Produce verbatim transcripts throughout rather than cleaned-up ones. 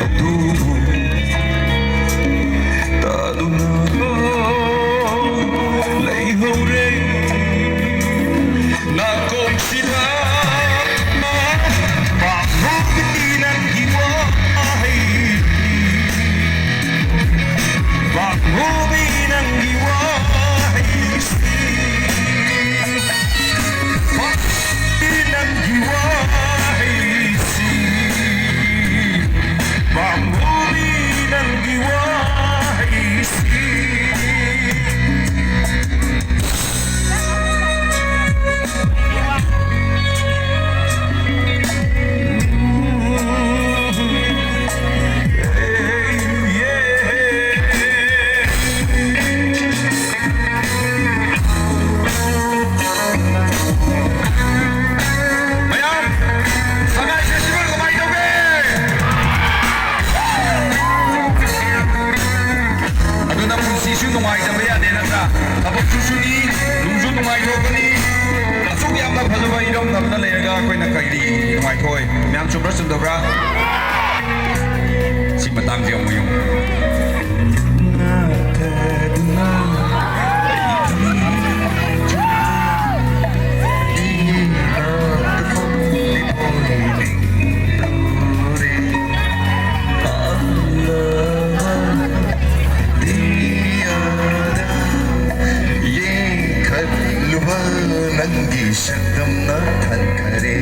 ꯑꯗꯨꯕꯨ ꯇꯥꯗꯨꯅ ꯂꯩꯍꯧꯔꯦ꯫ ꯅꯥꯀꯣꯡꯁꯤꯗ ꯄꯥꯝꯃꯨꯕꯤ ꯅꯪꯒꯤ ꯋꯥꯍꯩ, ꯄꯥꯝꯃꯨꯕꯤ ꯅꯪꯒꯤ ꯋꯥꯍꯩꯁꯤ, ꯄꯥꯝꯃꯨꯕꯤ ꯅꯪꯒꯤ ꯋꯥꯍꯩꯁꯤ, ꯄꯥꯝꯃꯨꯕꯤ ꯅꯪꯒꯤ ꯋꯥꯍꯩꯁꯤ꯫ ꯃꯌꯥꯝ, ꯁꯉꯥꯏ ꯐꯦꯁꯇꯤꯚꯦꯜ ꯀꯃꯥꯏꯅ ꯇꯧꯒꯦ? ꯑꯗꯨꯅ ꯄꯨꯟꯁꯤꯁꯨ ꯅꯨꯡꯉꯥꯏꯇꯕ ꯌꯥꯗꯦ ꯅꯠꯇ꯭ꯔꯥ? ꯊꯕꯛꯁꯨ ꯁꯨꯅꯤ, ꯅꯨꯡꯁꯨ ꯅꯨꯡꯉꯥꯏꯊꯣꯛꯀꯅꯤ꯫ ꯑꯁꯨꯛ ꯌꯥꯝꯅ ꯐꯖꯕ ꯏꯔꯝꯗꯝꯗ ꯂꯩꯔꯒ ꯑꯩꯈꯣꯏꯅ ꯀꯔꯤ ꯅꯨꯡꯉꯥꯏꯊꯣꯛꯑꯣꯏ? ꯃꯌꯥꯝ ꯆꯨꯝꯕ꯭ꯔꯥ ꯆꯨꯝꯗꯕ꯭ꯔꯥ? ꯁꯤ ꯃꯇꯥꯡꯁꯦ ꯑꯃꯨꯛ ꯌꯦꯡꯉꯨ꯫ ꯌꯦꯡꯈꯠꯂꯨꯕ ꯅꯪꯒꯤ ꯁꯛꯇꯝꯅ ꯊꯟꯈꯔꯦ꯫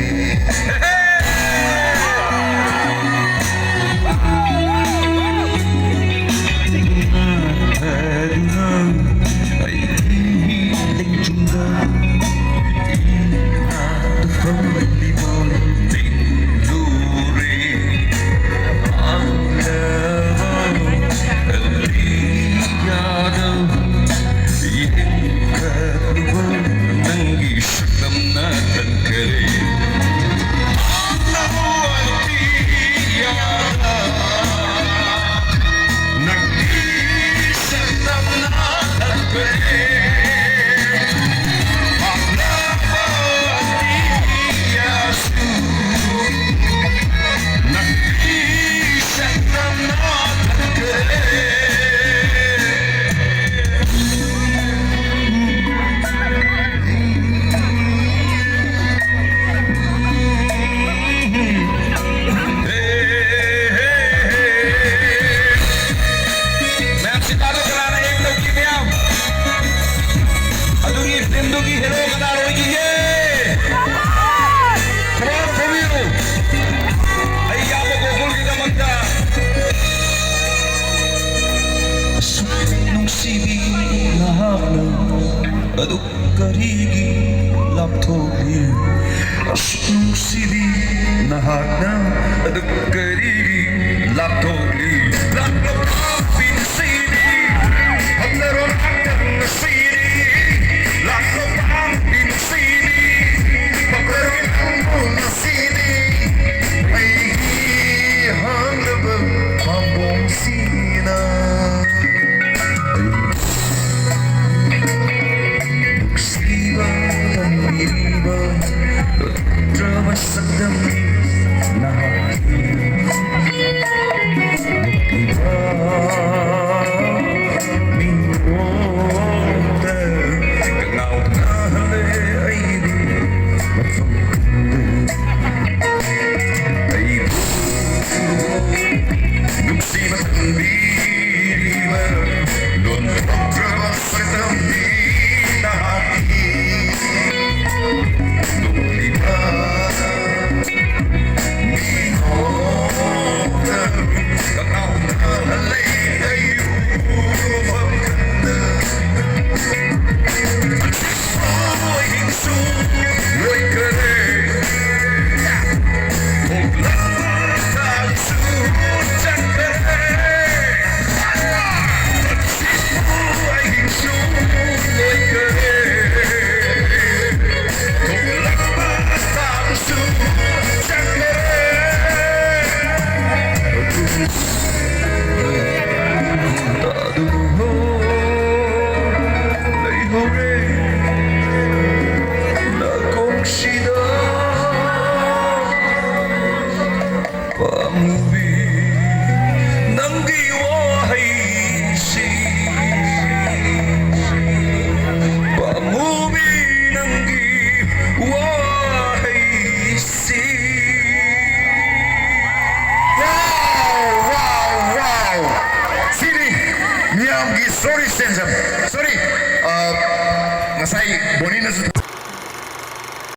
ꯑꯗꯨꯛ ꯀꯔꯤꯒꯤ ꯂꯥꯞꯊꯣꯛꯂꯤ? ꯑꯁꯨꯛ ꯅꯨꯡꯁꯤꯕꯤ ꯅꯍꯥꯛꯅ ꯑꯗꯨꯛ ꯀꯔꯤꯒꯤ ꯂꯥꯞꯊꯣꯛꯂꯤ? ꯂꯥꯛꯂꯣ ꯄꯥꯝꯕꯤ ꯅꯨꯡꯁꯤꯕꯤ, ꯐꯝꯂꯔꯣ ꯉꯥꯛꯇꯪ ꯉꯁꯤꯗꯤ꯫ ꯂꯥꯛꯂꯣ ꯄꯥꯝꯕꯤ ꯅꯨꯡꯁꯤꯕꯤ, ꯐꯝꯂꯔꯣ ꯅꯪꯕꯨ ꯉꯁꯤꯗꯤ꯫ ꯑꯩꯒꯤ ꯍꯥꯡꯂꯕ ꯄꯥꯝꯕꯣꯝꯁꯤꯅ ꯑꯩ ꯅꯨꯡꯁꯤꯕ ꯇꯝꯕꯤꯔꯤꯕ ꯂꯣꯠꯇ꯭ꯔꯕ ꯁꯛꯇꯝ ꯅꯍꯥꯛꯀꯤ ꯅꯣꯛꯂꯤꯕ ꯃꯤꯠꯇ ꯉꯥꯎꯅꯍꯜꯂꯦ ꯑꯩꯕꯨ ꯃꯐꯝ ꯈꯪꯗꯅ꯫ ꯑꯩꯕꯨ ꯅꯨꯡꯁꯤꯕ ꯇꯝꯕꯤꯔꯤꯕ ꯂꯣꯟꯊꯣꯛꯇ꯭ꯔꯕ ꯁꯛꯇꯝꯅꯤ ꯅꯍꯥꯛꯀꯤ ꯅꯣꯛꯂꯤꯕ ꯃꯤꯅꯣꯛꯇ ꯀꯉꯥꯎꯅꯍꯜꯂꯦ ꯑꯩꯕꯨ ꯃꯐꯝ ꯈꯪꯗꯅ꯫ ꯂꯩꯍꯧꯔꯦ ꯅꯥꯀꯣꯡꯁꯤꯗ ꯄꯥꯝꯃꯤ꯫